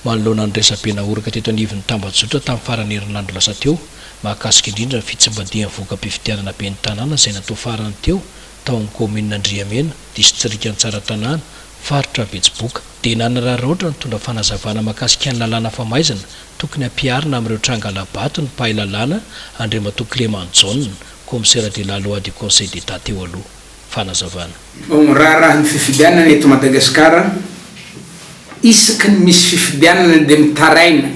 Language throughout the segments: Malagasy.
Manoloana ny resabe nahoraka teto anivon'ny tambajotra tamin'ny faran'ny herinandro lasa teo, mahakasika indrindra ny fitsimbadihan'ny voka-pifidianana ben'ny tanàna izay natao farany teo tao amin'ny kaominina Andriamena, distrikan'i Tsaratanàna, faritra Betsiboka, dia nanararaotra nitondra fanazavana mahakasika ny lalàna famaizana tokony hampiharina amin'ireo tranga hala-bato ny mpahay lalàna Andriamatoa Clément Jaona, Commissaire de la loi du Conseil d'Etat teo aloha. Fanazavana. Bon, raharahan'ny fifidianana eto Madagasikara, isaky ny misy fifidianana dia mitaraina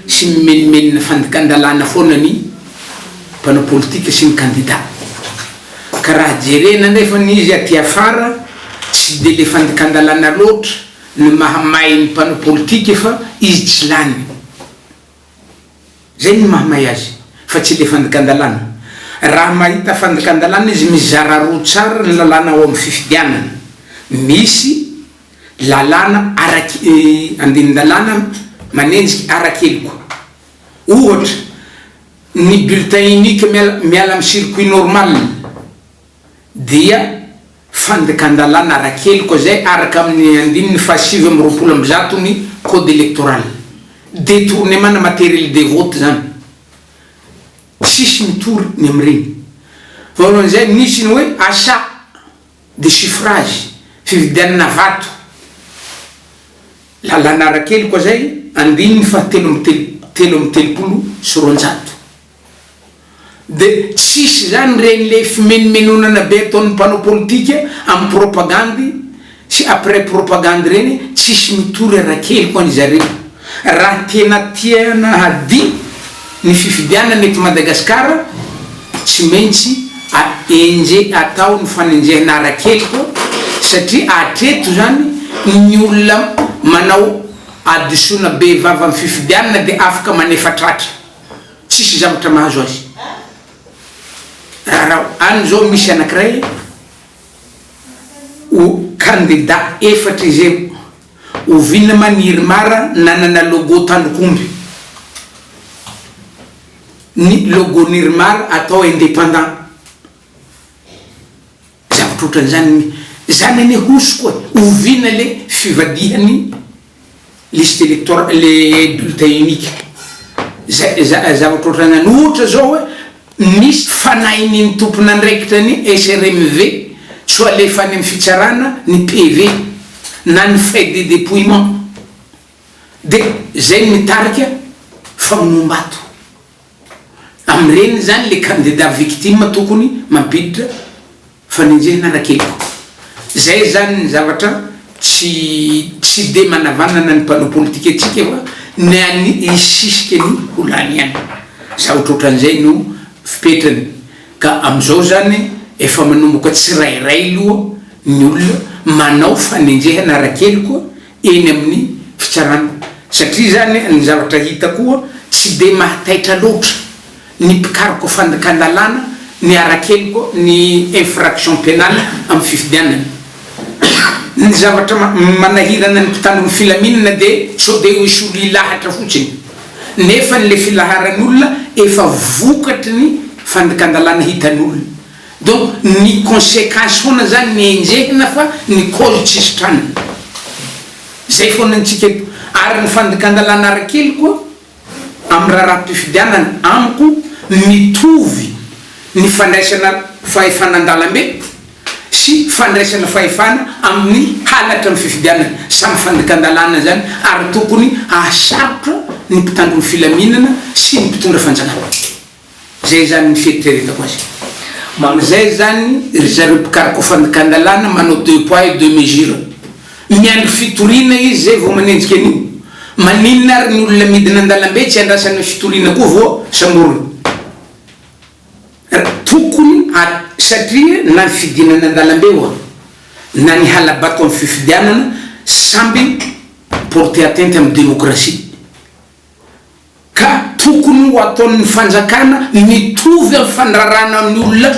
sy mimenomenona fandikan-dalàna foana ny mpanao politika sy ny kandida. Ka raha jerena anefa ny izy aty afara, tsy dia le fandikan-dalàna loatra no mahamay ny mpanao politika fa izy tsy lany. Zay no mahamay azy fa tsy le fandikan-dalàna. Raha mahita fandikan-dalàna izy mizara roa tsara ny lalàna ao amin'ny fifidianana. Misy lalàna araky andinin-dalàna manenjika ara-keloka. Ohatra, ny bulletin unique miala miala amin'ny circuit normal dia fandikan-dalàna ara-keloka izay araka amin'ny andininy faha-129 ny code électoral. Détournement na matériel de vote izany. Tsisy mitory ny amin'ireny. Voalohan'izay nisy ny hoe achat de suffrage, fividianana vato. Lalàna ara-keloka izay, andininy faha 233. De tsisy zany reny le fimenomenonana be ataon'ny mpanao politika amin'ny propagandy sy après propagandy reny, tsisy mitory ara-keloka any zareo. Raha tena tiana hadio ny fifidianana eto Madagasikara, tsy maintsy enje atao ny fanenjehana ara-keloka satria hatreto zany ny olona manao hadisoana be vava amin'ny fifidianana dia afaka manefa tratra. Tsisy zavatra mahazo azy. Raha any zao misy anakiray ho candidat efatra izy eo, oviana ma ny IRMAR nanana logo tandrok'omby? Ny logo ny IRMAR atao indépendant. Zavatra otran'izany ny, zany anie hosoka e, oviana le fivadihan'ny liste électorale, le bulletin unique, zay zavatra otran'izany, ohatra zao hoe misy fanahin'ny tompon'andraikitra ny SRMV tsy ho alefa any amin'ny fitsarana ny PV na ny fait de dépouillement, de zay no mitarika famonoam-bato. Amin'ireny izany le candidat victime tokony mampiditra fanenjehana ara-keloka. Zay izany ny zavatra tsy tsy de manavanana ny mpanao politika antsika fa ny an'ny hisisika ny ho lany ihany. Zavatra ohatran'izay no fipetrany. Ka amin'izao izany efa manomboka tsirairay loha ny olona manao fanenjehana ara-keloka eny amin'ny fitsarana satria izany ny zavatra hita koa tsy dia mahataitra loatra ny mpikaroka fandikan-dalàna ny ara-keloka ny infraction pénale amin'ny fifidianana. Ny zavatra manahirana ny mpitandro ny filaminana dia sao dia ho hisolo hilahatra fotsiny nefa ny le filaharan'olona efa vokatry ny fandikan-dalàna hitan'olona donc ny consequence foana zany ny enjehina fa ny cause tsy sitranina. Zay foana ny tsika eto. Ary ny fandikan-dalàna ara-kely koa amin'ny raharaham-pifidianana amiko mitovy ny fandraisana fahefana an-dalambe sy fandraisana fahefana amin'ny halatra amin'ny fifidianana. Samy fandikan-dalàna zany ary tokony hahasarotra ny mpitandro ny filaminana sy ny mpitondra fanjakana. Zay zany ny fieritreretako azy. Amizay zany ry zareo mpikaroka fandikan-dalàna manao deux poids et deux mesures. Miandry fitoriana izy zay vao manenjika an'io. Maninona ary ny olona midina an-dalambe tsy andrasana fitoriana koa vao samborina? Tokony satria na ny fidinana an-dalambe oa na ny hala-bato amin'ny fifidianana samby porter atteinte amin'ny démocratie. Ka tokony ho ataon'ny fanjakana mitovy amin'ny fandrarana ny olona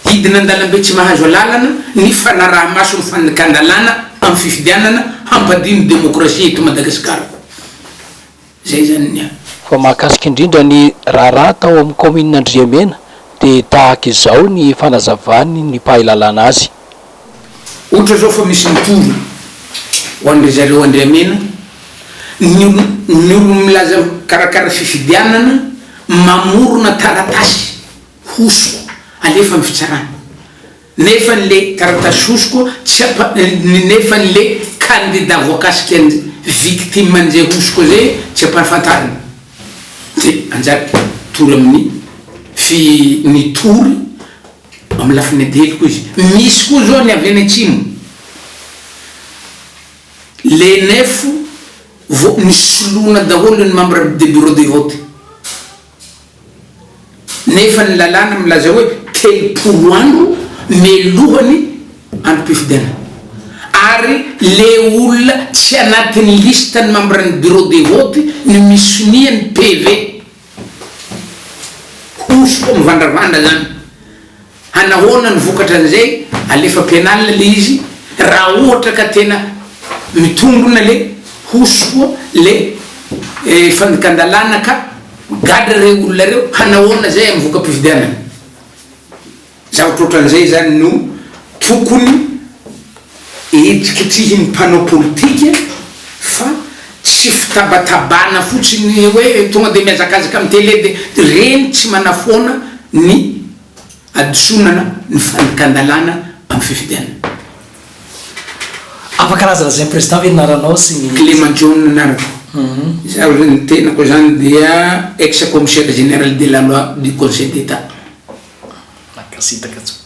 hidina an-dalambe tsy mahazo alalana ny fanaraha-maso ny fandikan-dalàna amin'ny fifidianana hampadio ny demokrasia eto Madagasikara. Izay izany ny ahy. Fa mahakasika indrindra ny raharaha tao amin'ny kaominina Andriamena dia tahaka izao ny fanazavany ny mpahay lalàna azy. Ohatra zao fa misy mitory ho an-dry zareo Andriamena. Ny olo ny olo milaza mikarakara fifidianana mamorona taratasy hosoko alefa am fitsarana nefa le taratasy hosoko tsy ampa nefa le kandida voakasika ny victime an'izay hosoko zay tsy ampahafantarina de anjary tory amin'ny fi ny tory am lafiny ady heloka izy. Misy koa zao ny avy any atsimo. Le nef vo nisoloana daholo ny membre de bureau de vote nefa ny lalàna milaza hoe 30 andro melohany androm-pifidianana ary le olona tsy anatin'ny liste ny membre ny bureau de vote no misonia ny PV. Hosoka mivandravandra zany. Hanahoana ny vokatra an'izay, alefa penal le izy, raha ohatra ka tena mitombona le hosoka le fandikan-dalàna ka gadra reo olona reo, hanahoana zay amin'ny voka-pifidianana? Zavatra ohatran'izay izany no tokony hetrikitrihin'ny mpanao politika fa tsy fitabatabana fotsiny hoe tonga dia mihazakazaka amin'ny tele dia ireny tsy manafoana ny hadisoana na ny fandikan-dalàna amin'ny fifidianana. Afaka lazalazain'ny Président ve ny anaranao sy ny. Clément John anarako. Izaho ny tenako izany dia ex commissaire général de la loi du conseil d'Etat. Mankasitraka tompoko.